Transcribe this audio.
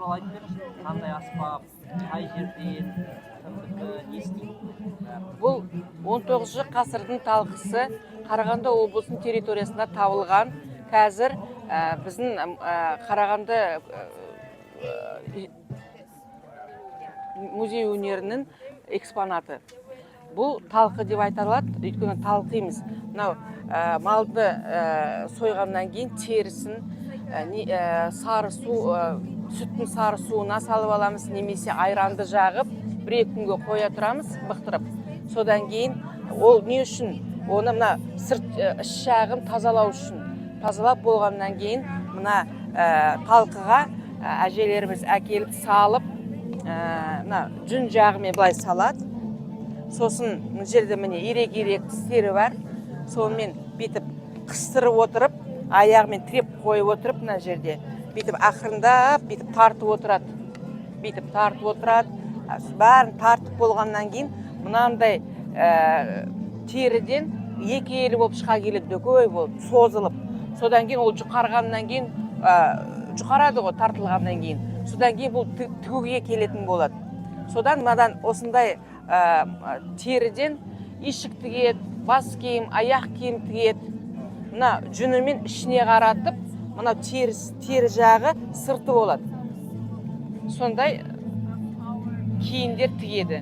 туралы айтып беріңізші. Қандай аспап, қай жерден, кімдікі, не істейді, бәрі. Бұл 19 ғасырдың талқысы, Қарағанды облысының территориясында табылған. Қазір біздің Қарағанды музей өнерінің экспонаты. Бұл талқы деп айталады, өйткені талқимыз. Мынау малды сойғаннан кейін терісін сары су, сүттің сары суына салып аламыз немесе айранды жағып, 1-2 күнге қоя тұрамыз бықтырып. Содан кейін ол не үшін? Оны мына сырт, іш жағын тазалау үшін. Тазалап болғаннан кейін мына талқыға әжелеріміз әкеліп салып, мына жүн жағымен былай салады. Сосын мына жерде, міне, ирек ирек тістері бар, сонымен бүйтіп қыстырып отырып, аяғымен тіреп қойып отырып, мына жерде бүйтіп ақырындап бүйтіп тартып отырады, бүйтіп тартып отырады. Бәрін тартып болғаннан кейін мынандай теріден екі елі болып шыға келеді, дөкей болып созылып. Содан кейін ол жұқарғаннан кейін, жұқарады ғой тартылғаннан кейін, содан кейін бұл тігуге келетін болады. Содан мынадан осындай теріден ишік тігеді, бас киім, аяқ киім тігеді. Мына жүнімен ішіне қаратып, мынау тері жағы сырты болады, сондай киімдер тігеді.